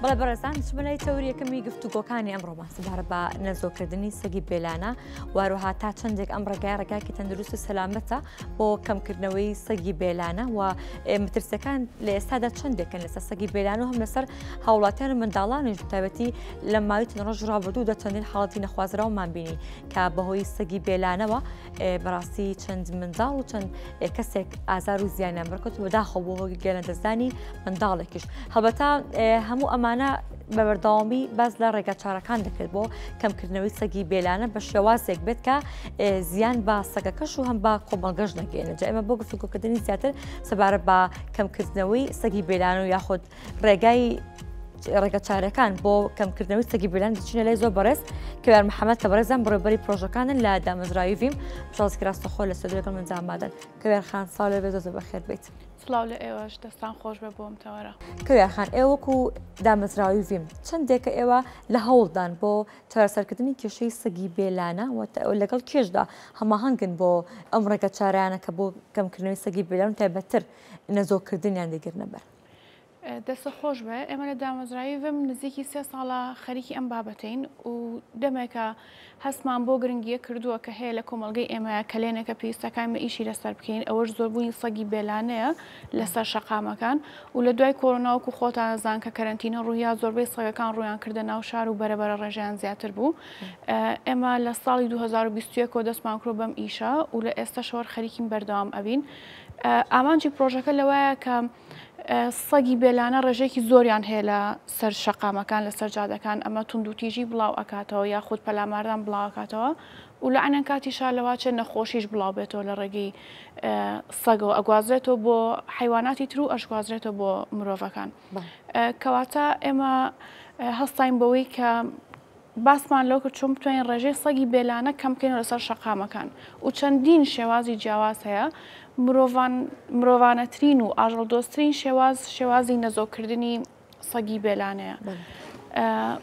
بەڵێ بەڕێزان دەچمە لای تەوری یەکەمی گفتوگۆکانی ئەمڕۆمان سەبارەت بە نەزۆکردنی سەگی بێلانە واروها تا چەندێک ئەم ڕێگای ڕێگاکی تەندروست و سەلامەتە بۆ کەمکردنەوەی سەگی بێلانە و مترسەکان لە ئێستادا چەندێکن لەسەر سەگی بێلان و هەم لەسەر هاوڵاتیان و منداڵانیش بەتایبەتی لە ماوەی چەند ڕۆژ ڕابردوودا چەندین حاڵەتی نەخوازراومان بینی کە بەهۆی سەگی بێلانەوە بەڕاستی چەند منداڵ و چەند کەسێک ئازار و زیانیان بەرکەوت بەداخەوە بۆ هۆی گیانلەدەستدانی منداڵێکیش هەڵبەتە هەموو ئەمانە بە بەردەوامی باس لە ڕێگا چارەکان دەکرێت بۆ کەمکردنەوەی سەگی بێلانە بە شێوازێک بێت کە زیان بە سەگەکەش و هەم بە کۆمەڵگەش نەگەێنێت جا ئێمە بۆ گفتوگۆکردنی زیاتر سەبارەت بە کەمکردنەوەی سەگی بێلانە و یاخود ڕێگای ڕێگە چارەکان بۆ کەمکردنەوەی سەگی بێلان دەچینە لای زۆر بەڕێز کەویار محەممەد کە بەڕێزان بەڕێوەبەری پرۆژەکانن لە دامەزراوی ڤیم پشتڕاستی ڕاستەخۆ لە ستۆدیۆ لەگەڵ من ئامادەن. کەویار خان سڵاو لێ بێت زۆر بەخێر بێیت. سڵاو لە ئێوەش دەستان خۆش بێ بۆ ئەم تەوەرە. کەویار خان ئێوە وەکو دامەزراوی ڤیم چەندێکە ئێوە لە هەوڵدان بۆ چارەسەرکردنی کێشەی سەگی بێلانە و لەگەڵ کێشدا هەماهەنگن بۆ ئەم ڕێگە چارانە کە بۆ کەمکردنەوەی سەگی بێلان و تایبەتتر نەزۆککردنیان دەگرنە بەر؟ دەستت خۆش بێ ئێمە لە دامەزراوی ڤم نزیکی سێ ساڵە خەریکی ئەم بابەتەین و دەمێکە هەستمان بۆ گرنگیە کردووە کە هەیە لە کۆمەڵگەی ئێمە کەلێنێکە پێویستەکان مە ئیشی لەسەر بکەین ئەوەش زۆربوونی سەگی بێلانەیە لەسەر شەقامەکان و لە دوای کۆرۆنا وەکو خۆتان ئەزان کە کەرەنتینە ڕوویا زۆربەی سەگەکان ڕوویان کردە ناو شار و بەرەبەرە ڕێژەیان زیاتر بوو ئێمە لە ساڵی 2021 ەوە دەستمان کردووە بەم ئیشە و لە ئێستەشەوە خەریکین بەردەوام ئەبین ئامانجی پرۆژەکە لەوایە کە سەگی بێلانە ڕێژەیەکی زۆریان هەیە لە سەر شەقامەکان لە سەر جادەکان ئەمە توندوتیژی بڵاو ئەکاتەوە یاخود پەلاماردان بڵاو ئەکاتەوە و لە عەینەن کاتیشا لەواچێ نەخۆشیش بڵاو بێتەوە لە ڕێگەی سەگەوە ئەگوازرێتەوە بۆ حەیواناتی تر و ئەشگوازرێتەوە بۆ مرۆڤەکان کەواتە ئێمە هەستاین بەوەی کە باسمان لەوە کرد چۆن بتوانین ڕێژەی سەگی بێلانە کەم بکەینەوە لەسەر شەقامەکان و چەندین شێوازی جیاواز هەیە مرۆڤان مرۆڤانەترین و ئاژەڵدۆسترین شێواز شێوازی نەزۆکردنی سەگی بێلانەیە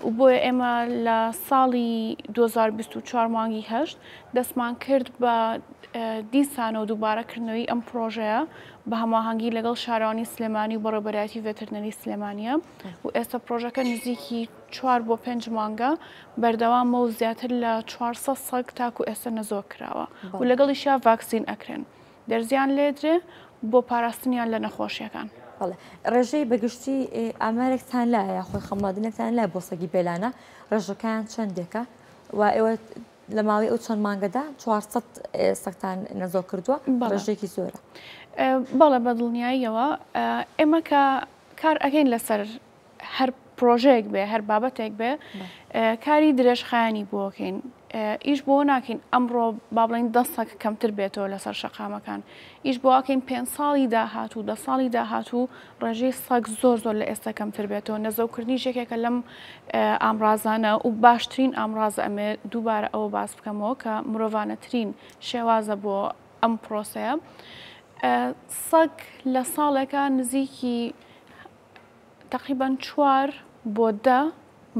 و بۆیە ئێمە لە ساڵی 2024 مانگی هەشت دەستمان کرد بە دیسانەوە دووبارەکردنەوەی ئەم پرۆژەیە بە هەماهەنگی لەگەڵ شارەوانی سلێمانی و بەڕێوەبەرایەتی ڤێترنەری سلێمانیە و ئێستا پرۆژەکە نزیکی چوار بۆ پێنج مانگە بەردەوامە و زیاتر لە 400 سەگ تاکو ئێستا نەزۆک کراوە و لەگەڵیشیا ڤاکسین ئەکرێن دەرزیان لێدرێ بۆ پاراستنیان لە نەخۆشیەکان. بەڵێ ڕێژەی بەگشتی ئامارێکتان لایە یاخود خەمڵاندنێکتان لایە بۆ سەگی بێلانە ڕێژەکەیان چەندێکە و ئێوە لە ماوەی ئەو چەند مانگەدا 400 سەگتان نەزۆک کردووە ڕێژەیەکی زۆرە. بەڵێ بە دڵنیاییەوە ئێمە کە کار ئەکەین لەسەر هەر پرۆژەیەک بێ هەر بابەتێک بێ کاری درێژخایەنی بۆکەین ئیش بۆ ناکەین ئەمڕۆ با بڵین دە سەگ کەمتر بێتەوە لەسەر شەقامەکان ئیش بۆکەین پێ ساڵی داهاتوو دە ساڵی داهاتوو ڕێژەی سەگ زۆر زۆر لە ئێستا کەمتر بێتەوە نەزەوکردنی یەکێکە لەم ئامرازانە و باشترین ئامراز ئەمێ دووبارە ئەوە باس بکەمەوە کە مرۆڤانەترین شێوازە بۆ ئەم پرۆسەیە سەگ لە ساڵێکە نزیکی تەقریبەن چوار بۆ دە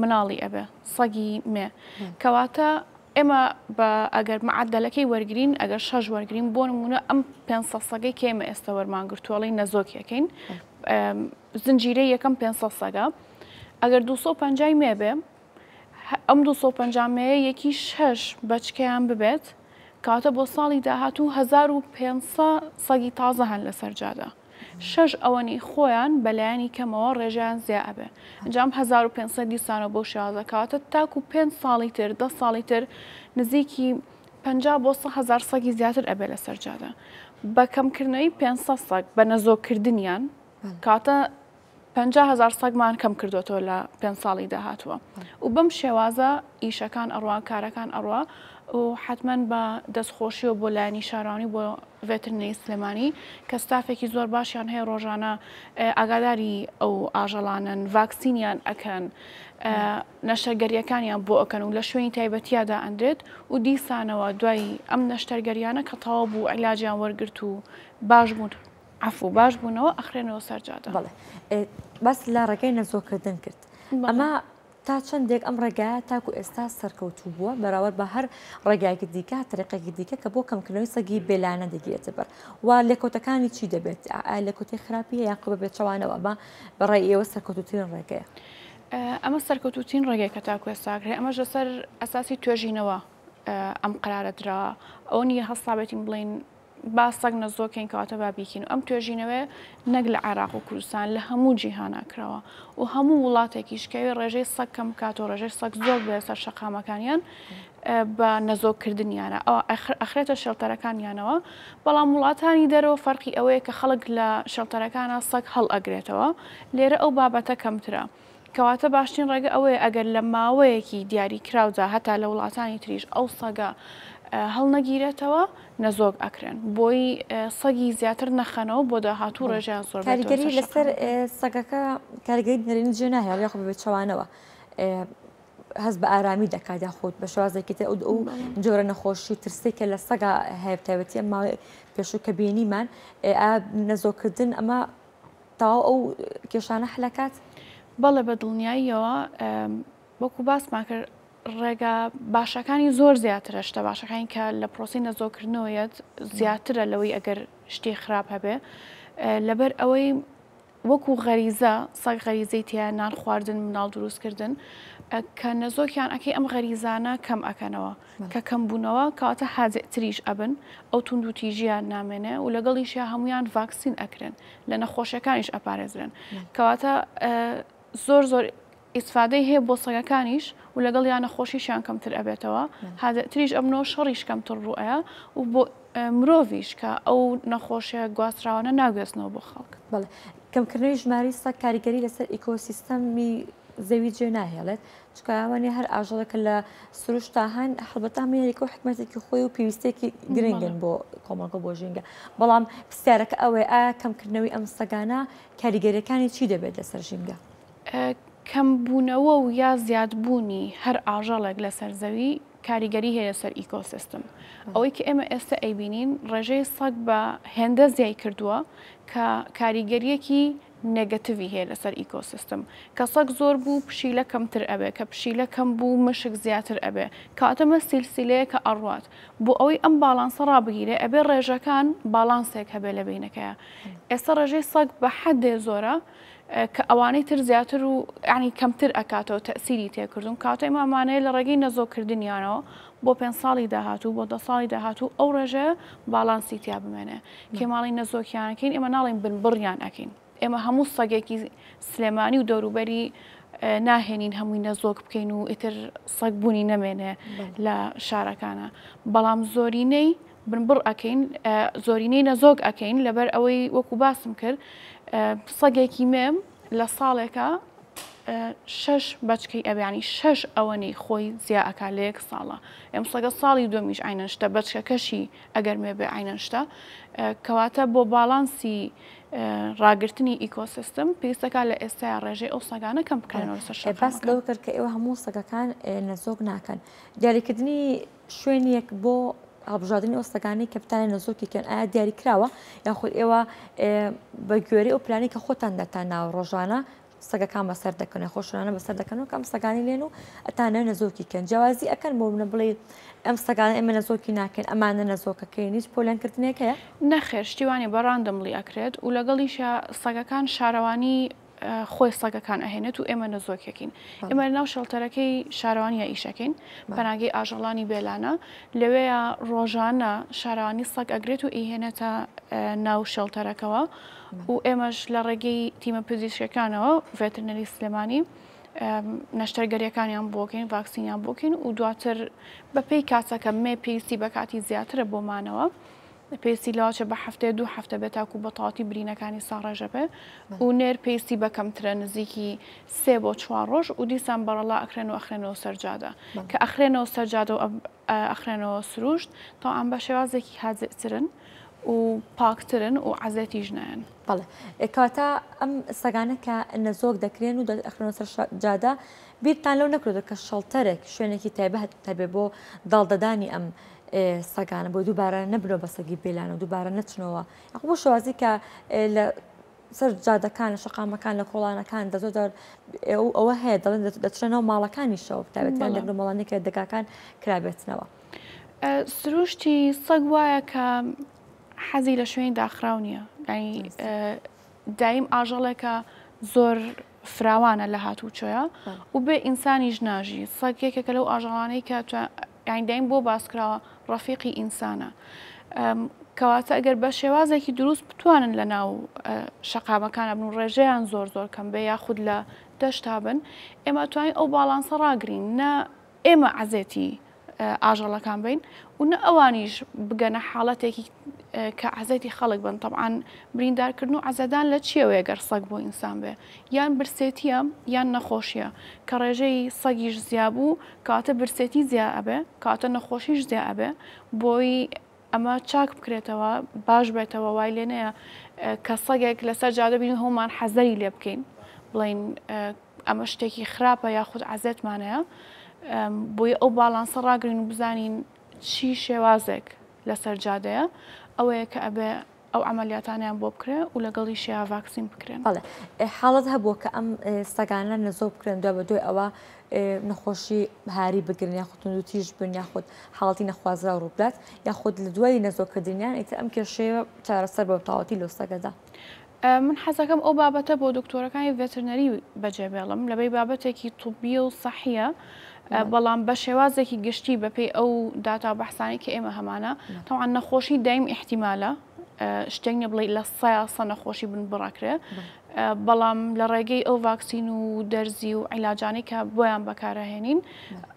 مناڵی ئەبێ سەگی مێ کەواتە ئێمە بە ئەگەر معدلەکەی وەرگین ئەگەر شەش وەرگین بۆ نمونە ئەم 500 سەگەی کێمە ئێستا وەرمان گرتووەڵی نەزۆکیەکەین زنجیرەی یەکەم 500 سەگە ئەگەر 250 مێ بێ ئەم 250 مێ یەکی شەش بەچکەیان ببێت کاتە بۆ ساڵی داهاتوو 1500 سەگی تازە هەن لەسەر جادە. شەش ئەوەنەی خۆیان بە لایەنی کەمەوە ڕێژەیان زیا ئەبێ ئینجا ئەم 1500 دیسانەوە بەو شێوازە کەواتە تاکو پێنج ساڵی تر دە ساڵی تر نزیکی 50 بۆ 100 هەزار سەگی زیاتر ئەبێ لەسەر جادە بە کەمکردنەوەی 500 سەگ بە نەزۆکردنیان کاتە 50 هەزار سەگمان کەم کردوێتەوە لە پێنج ساڵی داهاتووە و بەم شێوازە ئیشەکان ئەڕوا کارەکان ئەڕوا و حتمما بە دەستخۆشیەوە بۆ لایەنی شارانی بۆ ڤێترنەری سلێمانی کە ستافێکی زۆر باشیان هەیە ڕۆژانە ئاگاداری ئەو ئاژەڵانەن ڤاکسینیان ئەکەن نەشتەرگەریەکانیان بۆ ئەکەن و لە شوێنی تایبەتیادا ئەندرێت و دیسانەوە دوای ئەم نەشتەرگەریانە کە تەواو بوو عیلاجیان وەرگرت و باش بوون عەفو باش بوونەوە ئەخرێنەوە سەر جادە. بەڵێ باس لە ڕێگای نەزۆکردن کرد ئەمە تا چەندێک ئەم ڕێگایە تاکو ئێستا سەرکەوتوو بووە بەراورد بە هەر ڕێگایەکی دیکە، تەریقێکی دیکە کە بۆ کەمکردنەوەی سەگی بێلایەنە دەگیرێتە بەر و لێکەوتەکانی چی دەبێت؟ ئایا لێکەوتەی خراپی هەیە یان بە پێچەوانەوە ئەمە بە ڕای ئێوە سەرکەوتووترین ڕێگەیە؟ ئەمە سەرکەوتووترین ڕێگەیە کە تاکو ئێستا کرێ، ئەمەش لەسەر ئەساسی توێژینەوە ئەم قەرارە دراوە. ئەوە نییە هەستابێتین بڵێین با سەگ نەزۆکەین کەواتە با بیکەین. ئەم توێژینەوەیە نەک لە عێراق و کوردستان لە هەموو جیهانا کراوە و هەموو وڵاتێکیش کەوێ ڕێژەی سەگ کەم بکاتەوە ڕێژەی سەگ زۆر بێ سەر شەقامەکانیان بە نەزۆککردنیانە ئەوە ئەخرێتە شێڵتەرەکانیانەوە بەڵام وڵاتانی دەرەوە فەرقی ئەوەیە کە خەڵک لە شێڵتەرەکانە سەگ هەڵئەگرێتەوە لێرە ئەو بابەتە کەمترە کەواتە باشترین ڕێگە ئەوەیە ئەگەر لە ماوەیەکی دیاری کراودا هەتا لە وڵاتانی تریش ئەو سەگە هەڵنەگیرێتەوە نەزۆک ئەکرێن بۆی سەگی زیاتر نەخەنەوە بۆ داهاتوو ڕێژیان زۆر کاریگەری لەسەر سەگەکە کاریگەری نەرێنی جێ ناهێڵ یاخۆ بە چوانەوە هەست بە ئارامی دەکات یاخود بە شێوازێکی تر ئەو جۆرە نەخۆشی و ترسێک کە لە سەگا هەیە تایبەتی ئەم ماوەی پێشوو کە بینیمان نەزۆکردن ئەمە تەواو ئەو کێشانە حلەکات؟ بەڵێ بە دڵنیاییەوە وەکو باسمان کرد ڕێگا باشەکانی زۆر زیاترە شتە باشەکانی کە لە پرۆسی نەزۆکردنەوە یەت زیاترە لەوەی ئەگەر شتی خراپ هەبێ لەبەر ئەوەی وەکو غەریزە، سەگ غەریزەی تیایە نان خواردن مناڵ دروست کردن، کە نەزۆکیان ئەکەی ئەم غەریزانە کەم ئەکەنەوە، کە کەم بوونەوە کەواتە هادئتریش ئەبن، ئەو توندوتیژییان نامێنێ و لەگەڵیشیا هەموویان ڤاکسین ئەکرێن، لە نەخۆشیەکانیش ئەپارێزرێن. کەواتە زۆر زۆر ئیسفادەی هەیە بۆ سەگەکانیش و لەگەڵیا نەخۆشیشیان کەمتر ئەبێتەوە، هادئتریش ئەبنەوە شەڕیش کەمتر ڕووئەیا و بۆ مرۆڤیش کە ئەو نەخۆشیە گواستراوانە ناگوێزنەوە بۆ خەڵک. بەڵێ کەمکردنەوەی ژمارەی سەگ کاریگەری لەسەر ئیکۆسیستەمی زەوی جێ ناهێڵێت، چونکە ئەوانەی هەر ئاژەڵێک کە لە سروشتا هەن هەڵبەتە هەموو یەکە و حکمەتێکی خۆی و پێویستیەکی گرنگن بۆ کۆمەڵگە بۆ ژینگە، بەڵام پرسیارەکە ئەوەیە ئایا کەمکردنەوەی ئەم سەگانە کاریگەریەکانی چی دەبێت لەسەر ژینگە؟ کەمبوونەوە و یا زیادبوونی هەر ئاژەڵێک لەسەر زەوی کاریگەری هەیە لەسەر ئیکۆسیستم. ئەوەی کە ئێمە ئێستا ئەیبینین ڕێژەی سەگ بە هێندە زیای کردووە کە کاریگەریەکی نێگەتیڤی هەیە لەسەر ئیکۆسیستم. کە سەگ زۆر بوو پشیلە کەمتر ئەبێ، کە پشیلە کەم بوو مشک زیاتر ئەبێ. کەواتە ئەمە سیلسیلەیەکە ئەڕوات. بۆ ئەوەی ئەم باڵانسە ڕابگیرێ ئەبێ ڕێژەکان باڵانسێک هەبێ لە بەینەکەیا. ئێستا ڕێژەی سەگ بە حەدێ زۆرە کە ئەوانەی تر زیاتر و یانی کەمتر ئەکاتەوە تەئسیری تێکردوون کەواتە ئێمە ئەمانەیە لە ڕێگەی نەزۆککردنیانەوە بۆ پێنج ساڵی داهاتوو بۆ دە ساڵی داهاتوو ئەو ڕێژەیە باڵانسی تیا بمێنێ کێ ماڵی نەزۆکیان ئەکەین ئێمە ناڵێین بنبڕیان ئەکەین ئێمە هەموو سەگێکی سلێمانی و دەوروبەری ناهێنین هەمووی نەزۆک بکەین و ئیتر سەگ بوونی نەمێنێ لە شارەکانە بەڵام زۆرینەی بنبڕ ئەکەین زۆرینەی نەزۆک ئەکەین لەبەر ئەوەی وەکو باسم کرد سەگێکی مێم لە ساڵێکە شەش بەچکەی ئەبیانی شەش ئەوەنەی خۆی زیا ئەکا لە یەک ساڵە ئەم سەگە ساڵی دومیش عینەن شتە بەچکەکەشی ئەگەر مێ بێ عینەن شتە کەواتە بۆ باڵانسی ڕاگرتنی ئیکۆسیستم پێویستەکە لە ئێستایا ڕێژەی ئەو سەگانە کەم بکرێنەوە لەسەر شەقامەکان. باس لەوە کرد کە ئێوە هەموو سەگەکان نەزۆک ناکەن دیاریکردنی شوێنێک بۆ هەڵبژاردنی ئەو سەگانەی کە بتانەوێت نەزۆکی کەن ئایا دیاری کراوە یاخود ئێوە بە گوێرەی ئەو پلانەی کە خۆتان داتان ناوە ڕۆژانە سەگەکان بەسەر دەکەن یاخۆ شوێنانە بەسەر دەکەن و کەم سەگانی لێن و ئەتانەوێت نەزۆکی کەن جیاوازی ئەکەن بۆ منە بڵێ ئەم سەگانە ئێمە نەزۆکی ناکەین ئەمانە نەزۆکەکەین هیچ پۆلێنکردنێک هەیە؟ نەخێر شتی وانیە بە ڕاندەملی ئەکرێت و لەگەڵیشا سەگەکان شارەوانی خۆی سەگەکان ئەهێنێت و ئێمە نەزۆکێکین ئێمە لەناو شەڵتەرەکەی شارەوانیە ئیشەکەین پەناگەی ئاژەڵانی بێلانە لەوەیە ڕۆژانە شارەوانی سەگ ئەگرێت و ئیهێنێتە ناو شەڵتەرەکەوە و ئێمەش لە ڕێگەی تیمە پزیشکەکانەوە ڤێترنەری سلێمانی نەشتەرگەریەکانیان بۆکەین ڤاکسینیان بۆکەین و دواتر بەپێی کاتەکە مێ پێویستی بە کاتی زیاترە بۆمانەوە پێویستی لەوەچە بە هەفتەیە دوو هەفتە بێت تاکو بە تەواوەتی برینەکانی ساڕێژە بێ و نێر پێویستی بە کەمترە نزیکی سێ بۆ چوار ڕۆژ و دیسان بەڕەڵا ئەکرێن و ئەخرێنەوە سەر جادە کە ئەخرێنەوە سەر جادە و ئەخرێنەوە سروشت تەوان بە شێوازێکی هادئترن و پاکترن و عەزێتیش نایەن. بەڵێ کەواتە ئەم سەگانە کە نەزۆک دەکرێن و ئەخرێنەوە سەر جادە بیرتان لەو نەکردووە کە شەڵتەرێک شوێنێکی تایبەت هەبێ بۆ داڵدەدانی ئەم سەگانە بۆی دووبارە نەبنەوە بە سەگی بێلانە و دووبارە نەچنەوە یاخۆ بۆ شێوازی کە لە سەر جادەکان لە شەقامەکان لە کۆڵانەکان دە زۆر جار ئەوە هەیە دەڵێن دەچنە ناو ماڵەکانیشەوە تایبەتیان لە ماڵانی کە دەگاکان کرابێتنەوە. سروشتی سەگ وایە کە حەزی لە شوێنی داخراو نییە دایم ئاژەڵێکە زۆر فراوانە لە هاتوچۆیە و بێ ئینسانیش ناژی. سەگ یەکێکە لەو ئاژەڵانەی کە یانی دایم بۆ باس کراوە ڕەفیقی ئینسانە. کەواتە ئەگەر بە شێوازێکی دروست بتوانن لە ناو شەقامەکانە بن و ڕێژەیان زۆر زۆر کەم بێ یاخود لە دەشتا بن ئێمە توانین ئەو باڵانسە ڕاگرین نە ئێمە عەزێتی ئاژەڵەکان بین و نە ئەوانیش بگەنە حاڵەتێکی کە عەزێتی خەڵک بن تەبعەن بریندارکردن و عەزێدان لە چیەوەیە گەر سەگ بۆ ئینسان بێ یان برسێتیە یان نەخۆشیە کە ڕێژەی سەگیش زیابوو کەواتە برسێتی زیا ئەبێ کەواتە نەخۆشیش زیا ئەبێ بۆی ئەمە چاک بکرێتەوە باش بێتەوە وای لێ نەیە کە سەگێک لەسەر جادە بین هەموومان حەزەری لێ بکەین بڵین ئەمە شتێکی خراپە یاخود عەزێتمانەیە بۆیە ئەو باڵانسە ڕاگرین و بزانین چی شێوازێک لەسەر جادەیە ئەوەیە کە ئەبێ ئەو عەمەلیاتانەیان بۆ بکرێ و لەگەڵیشیا ڤاکسین بکرێن. بەڵێ حاڵەت هەبووە کە ئەم سەگانە نەزۆک بکرێن دوا بە دوای ئەوە نەخۆشی هاری بگرن یاخود توندوتیژ بن یاخود حاڵەتی نەخوازراو ڕووبدات یاخود لە دوای نەزۆککردنیان ئیتر ئەم کێشەیە چارەسەر بە تەواوەتی لەو سەگەدا. من حەزەکەم ئەو بابەتە بۆ دکتۆرەکانی ڤێترنەری بەجێ بێڵم لەبەی بابەتێکی طبیە و سەحیە بەڵام بە شێوازێکی گشتی بەپێی ئەو داتا و بەحسانی کە ئێمە هەمانە تەوان نەخۆشی دایم ئیحتیمالە شتێک نیە بڵێ لە سەیا سە نەخۆشی بن بڕەکرێ بەڵام لە ڕێگەی ئەو ڤاکسین و دەرزی و عیلاجانەی کە بۆیان بەکارەهێنین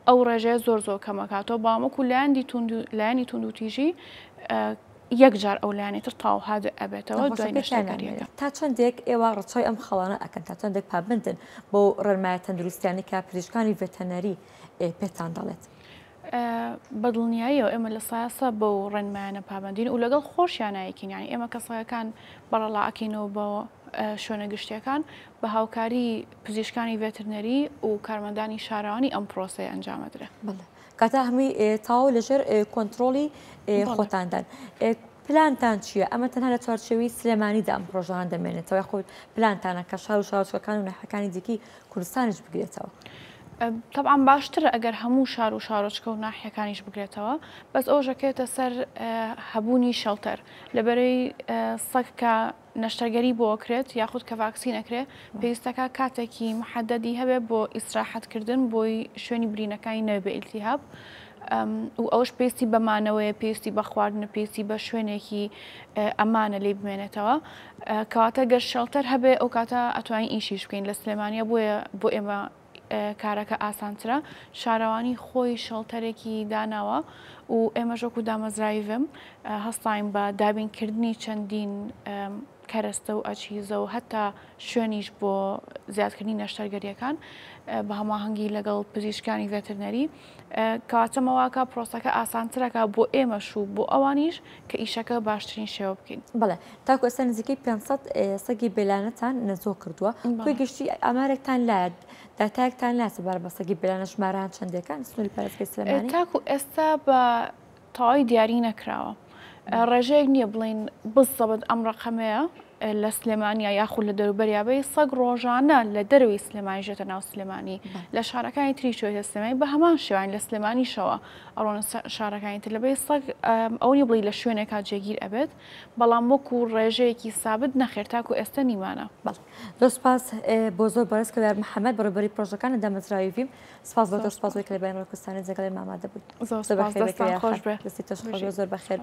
ئەو ڕێژەیە زۆر زۆر کەمەکاتەوە بەڵام وەکو لایەنی توند لایەنی توندوتیژی یەک جار ئەو لایەنەی تر تەواو هادئ ئەبێتەوە دوای نەشتەرگەریەکە. تا چەندێک ئێوە ڕەچاوی ئەم خاڵانە ئەکەن؟ تا چەندێک پابەندن بەو ڕێنمایە تەندروستیانەی کە پزیشکانی ڤێتەنەری پێتان دەڵێت؟ بە دڵنیاییەوە ئێمە لە سایەسە بەو ڕێنمایانە پابەندین و لەگەڵ خۆشیانا یەکین، یانی ئێمە کە سەگەکان بەڕەڵا ئەکەینەوە بۆ شوێنە گشتیەکان بە هاوکاری پزیشکانی ڤێترنەری و کارمەندانی شارەوانی ئەم پرۆسەیە ئەنجام ئەدرێ. بەڵێ. کاتە هەمووی تەواو لەژێر کۆنترۆڵی خۆتاندان. پلانتان چییە؟ ئەمە تەنها لە چوارچێوەی سلێمانیدا ئەم پرۆژانە دەمێنێتەوە یاخود پلانتانە کە شار و شارۆچکەکان و ناحیەکانی دیکەی کوردستانیش بگرێتەوە؟ تەبعەن باشترە ئەگەر هەموو شار و شارۆچکە و ناحیەکانیش بگرێتەوە، بەس ئەوەش ئەکەوێتە سەر هەبوونی شێڵتەر، لەبەرەی سەگ کە نەشتەرگەری بۆ ئەکرێت یاخود کە ڤاکسین ئەکرێ پێویستەکە کاتێکی محەدەدی هەبێ بۆ ئیسراحەت کردن بۆی شوێنی برینەکانی نەبێ بە ئیلتیهاب و ئەوش پێویستی بە مانەوەیە پێویستی بە خواردنە پێویستی بە شوێنێکی ئەمانە لی بمێنێتەوە کەواتە گەر شێڵتەر هەبێ ئەو کاتە ئەتوانین ئیشیش بکەین لە سلێمانیە بۆیە بۆ ئێمە کارەکە ئاسانترە، شارەوانی خۆی شێڵتەرێکی داناوە و ئێمەش وەکو دامەزراوی ڤم هەستاین بە دابینکردنی چەندین کەرەستە و ئەجهیزە و هەتا شوێنیش بۆ زیادکردنی نەشتەرگەرییەکان بە هەماهەنگی لەگەڵ پزیشکانی ڤێترنەری کەواتە مەواکە پرۆسەکە ئاسانترەکە بۆ ئێمەش و بۆ ئەوانیش کە ئیشەکە باشترین شێوە بکەین. بەڵێ تاکو ئێستا نزیکەی 500 سەگی بێلانەتان نەزۆک کردووە کۆی گشتی ئامارێکتان لایە داتایەکتان لایە سەبارەت بە سەگی بێلانە ژمارەیان چەندێکە سنووری پارێزگای سلێمانی؟ تاکو ئێستا بە تەواوی دیاری نەکراوە ڕێژەیەک نییە بڵێین بزەبت ئەم ڕەقەمەیە لە سلێمانیا یاخود لە دەروبەریا بێ سەگ ڕۆژانە لە دەرەوەی سلێمانی ژێتە ناو سلێمانی لە شارەکانی تری شوێتە سلێمانی بە هەمان شێوان لە سلێمانیشەوە ئەڕۆنە شارەکانی تر لەبەی سەگ ئەو نیە بڵێی لە شوێنێکا جێگیر ئەبێت بەڵام وەکو ڕێژەیەکی سابت نەخێر تاکو ئێستا نیمانە. بەڵێ زۆر سپاس بۆ زۆر بەڕێز کەویار محەمەد بەڕێوەبەری پرۆژەکان لە دامەزراوی ڤیم سپاس بۆ تۆ سپاس بۆی کە لە بەیانی ڕۆی کوردستانی جێگەڵی ئێمە ئامادە بوویت زۆر سپاس دەستتان خۆش بێ. دەستی تۆش خۆش بێ زۆر بەخێر.